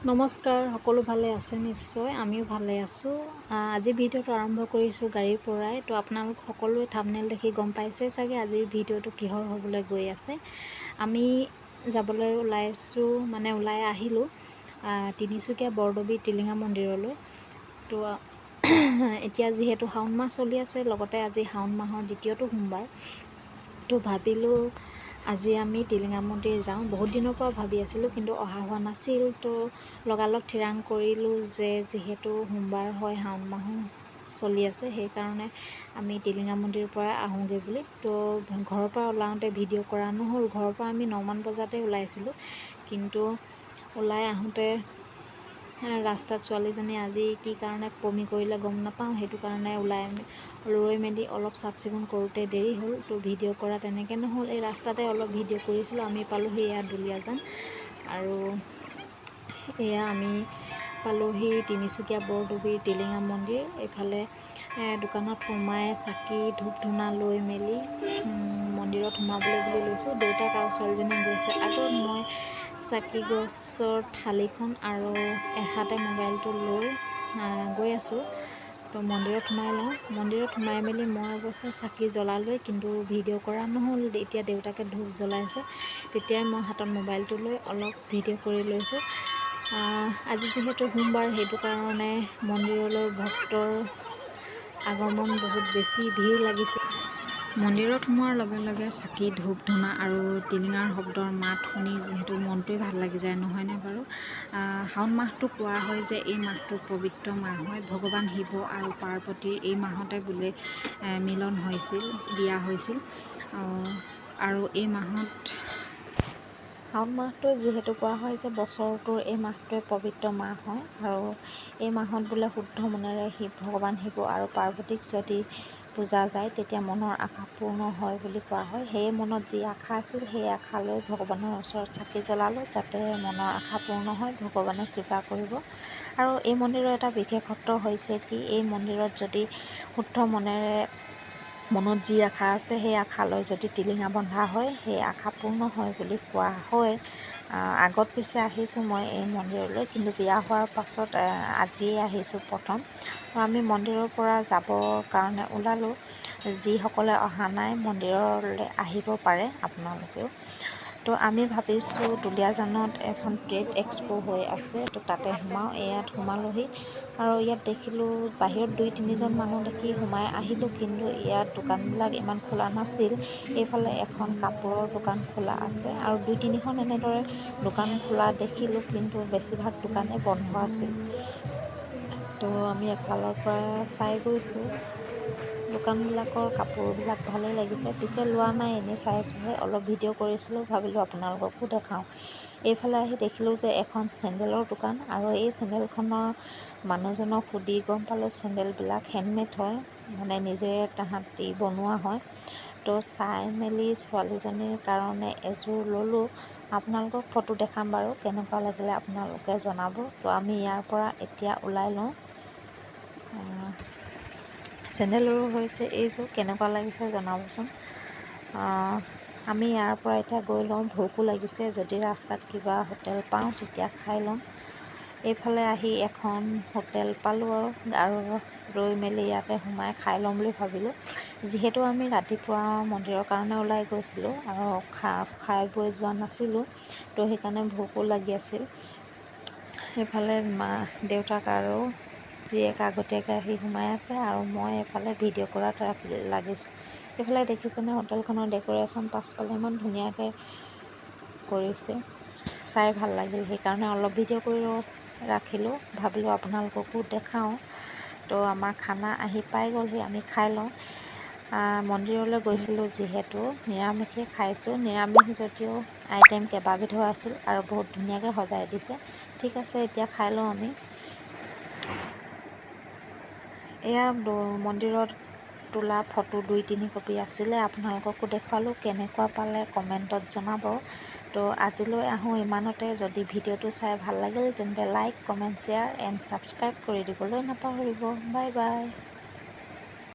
নমস্কাৰ, সকলো ভালে আছে নিশ্চয়? আমিও ভালে আছোঁ। আজি ভিডিঅ'টো আৰম্ভ কৰিছোঁ গাড়ীৰ পৰাই। তো আপোনালোক সকলোৱে থাম্বনেইল দেখি গম পাইছে চাগে আজিৰ ভিডিঅ'টো কিহৰ হ'বলৈ গৈ আছে। আমি যাবলৈ ওলাইছোঁ, মানে ওলাই আহিলোঁ তিনিচুকীয়া বৰদবী টিলিঙা মন্দিৰলৈ। তো এতিয়া যিহেতু শাওণ মাহ চলি আছে, লগতে আজি শাওণ মাহৰ দ্বিতীয়টো সোমবাৰ, তো ভাবিলোঁ আজি আমি টিলিঙা মন্দিৰ যাওঁ। বহুত দিনৰ পৰা ভাবি আছিলোঁ, কিন্তু অহা হোৱা নাছিল। তো লগালগ থিৰাং কৰিলোঁ যে যিহেতু সোমবাৰ হয়, শাওণ মাহো চলি আছে, সেইকাৰণে আমি টিলিঙা মন্দিৰৰ পৰা আহোঁগৈ বুলি। তো ঘৰৰ পৰা ওলাওঁতে ভিডিঅ' কৰা নহ'ল। ঘৰৰ পৰা আমি 9মান বজাতে ওলাইছিলোঁ, কিন্তু ওলাই আহোঁতে ৰাস্তাত ছোৱালীজনী আজি কি কাৰণে বমি কৰিলে গম নাপাওঁ। সেইটো কাৰণে ওলাই ৰৈ মেলি অলপ চাফ চিকুণ কৰোঁতে দেৰি হ'ল। তো ভিডিঅ' কৰা তেনেকৈ নহ'ল, এই ৰাস্তাতে অলপ ভিডিঅ' কৰিছিলোঁ। আমি পালোঁহি এয়া দুলীয়াজান আৰু এয়া আমি পালোঁহি তিনিচুকীয়া বৰদবীৰ টিলিঙা মন্দিৰ। এইফালে দোকানত সোমাই চাকি ধূপ ধূনা লৈ মেলি মন্দিৰত সোমাবলৈ বুলি লৈছোঁ। দেউতাক আৰু ছোৱালীজনী গৈছে আগত। মই চাকি গছৰ থালিখন আৰু এহাতে মোবাইলটো লৈ গৈ আছোঁ। তো মন্দিৰত সোমাই লওঁ। মন্দিৰত সোমাই মেলি মই অৱশ্যে চাকি জ্বলালোৱেই, কিন্তু ভিডিঅ' কৰা নহ'ল। এতিয়া দেউতাকে ধূপ জ্বলাইছে, তেতিয়াই মই হাতত মোবাইলটো লৈ অলপ ভিডিঅ' কৰি লৈছোঁ। আজি যিহেতু সোমবাৰ, সেইটো কাৰণে মন্দিৰলৈ ভক্তৰ আগমন বহুত বেছি, ভিৰ লাগিছে। মন্দিৰত সোমোৱাৰ লগে লগে চাকি, ধূপ ধূনা আৰু টিলিঙাৰ শব্দৰ মাত শুনি যিহেতু মনটোৱে ভাল লাগি যায়, নহয়নে বাৰু? শাওণ মাহটো কোৱা হয় যে এই মাহটো পবিত্ৰ মাহ হয়। ভগৱান শিৱ আৰু পাৰ্বতীৰ এই মাহতে বোলে মিলন হৈছিল, বিয়া হৈছিল। আৰু এই মাহত, শাওণ মাহটো যিহেতু কোৱা হয় যে বছৰটোৰ এই মাহটোৱে পবিত্ৰ মাহ হয় আৰু এই মাহত বোলে শুদ্ধ মনেৰে ভগৱান শিৱ আৰু পাৰ্বতীক যদি পূজা যায়, তেতিয়া মনৰ আশা পূৰ্ণ হয় বুলি কোৱা হয়। সেয়ে মনত যি আশা আছিল, সেই আশা লৈ ভগৱানৰ ওচৰত চাকি জ্বলালোঁ, যাতে মনৰ আশা পূৰ্ণ হয়, ভগৱানে কৃপা কৰিব। আৰু এই মন্দিৰৰ এটা বিশেষত্ব হৈছে কি, এই মন্দিৰত যদি শুদ্ধ মনেৰে মনত যি আশা আছে সেই আশা লৈ যদি টিলিঙা বন্ধা হয়, সেই আশা পূৰ্ণ হয় বুলি কোৱা হয়। আগত পিছে আহিছোঁ মই এই মন্দিৰলৈ, কিন্তু বিয়া হোৱাৰ পাছত আজিয়েই আহিছোঁ প্ৰথম। আমি মন্দিৰৰ পৰা যাবৰ কাৰণে ওলালোঁ। যিসকলে অহা নাই, মন্দিৰলৈ আহিব পাৰে আপোনালোকেও। তো আমি ভাবিছোঁ দুলীয়াজানত এখন ট্ৰেড এক্সপ' হৈ আছে, তো তাতে সোমাওঁ। ইয়াত সোমালোহি আৰু ইয়াত দেখিলোঁ বাহিৰত দুই তিনিজন মানুহ দেখি সোমাই আহিলোঁ, কিন্তু ইয়াত দোকানবিলাক ইমান খোলা নাছিল। এইফালে এখন কাপোৰৰ দোকান খোলা আছে আৰু দুই তিনিখন এনেদৰে দোকান খোলা দেখিলোঁ, কিন্তু বেছিভাগ দোকানেই বন্ধ আছিল। তো আমি এফালৰ পৰা চাই গৈছোঁ। দোকানবিলাকৰ কাপোৰবিলাক ভালেই লাগিছে। পিছে লোৱা নাই, এনেই চাইছোঁহে। অলপ ভিডিঅ' কৰিছিলোঁ, ভাবিলোঁ আপোনালোককো দেখাওঁ। এইফালে আহি দেখিলোঁ যে এখন চেণ্ডেলৰ দোকান আৰু এই চেণ্ডেলখনৰ মানুহজনক সুধি গম পালোঁ চেণ্ডেলবিলাক হেণ্ডমেড হয়, মানে নিজে তাহাঁতি বনোৱা হয়। তো চাই মেলি ছোৱালীজনীৰ কাৰণে এযোৰ ল'লোঁ। আপোনালোকক ফটো দেখাম বাৰু, কেনেকুৱা লাগিলে আপোনালোকে জনাব। তো আমি ইয়াৰ পৰা এতিয়া ওলাই লওঁ। চেণ্ডেলৰো হৈছে এইযোৰ, কেনেকুৱা লাগিছে জনাবচোন। আমি ইয়াৰ পৰা এতিয়া গৈ লওঁ, ভোকো লাগিছে। যদি ৰাস্তাত কিবা হোটেল পাওঁ, তেতিয়া খাই ল'ম। এইফালে আহি এখন হোটেল পালোঁ আৰু ৰৈ মেলি ইয়াতে সোমাই খাই ল'ম বুলি ভাবিলোঁ। যিহেতু আমি ৰাতিপুৱা মন্দিৰৰ কাৰণে ওলাই গৈছিলোঁ আৰু খাই বৈ যোৱা নাছিলোঁ, তো সেইকাৰণে ভোকো লাগি আছিল। সেইফালে মা দেউতাক আৰু জীয়েক আগতীয়াকৈ আহি সোমাই আছে আৰু মই এইফালে ভিডিঅ' কৰাত লাগিছোঁ। এইফালে দেখিছেনে হোটেলখনৰ ডেক'ৰেশ্যন পাছফালে ইমান ধুনীয়াকৈ কৰিছে, চাই ভাল লাগিল। সেইকাৰণে অলপ ভিডিঅ' কৰি ৰাখিলোঁ, ভাবিলোঁ আপোনালোককো দেখাওঁ। তো আমাৰ খানা আহি পাই গ'লহি, আমি খাই লওঁ। মন্দিৰলৈ গৈছিলোঁ যিহেতু নিৰামিষেই খাইছোঁ। নিৰামিষ যদিও আইটেম কেইবাবিধো আছিল আৰু বহুত ধুনীয়াকৈ সজাই দিছে। ঠিক আছে, এতিয়া খাই লওঁ আমি। এয়া মন্দিৰত তোলা ফটো দুই তিনি কপি আছিলে, আপোনালোককো দেখুৱালোঁ। কেনেকুৱা পালে কমেণ্টত জনাব। তো আজিলৈ আহোঁ ইমানতে। যদি ভিডিঅ'টো চাই ভাল লাগিল, তেন্তে like, comment, share and subscribe কৰি দিবলৈ নাপাহৰিব। Bye bye.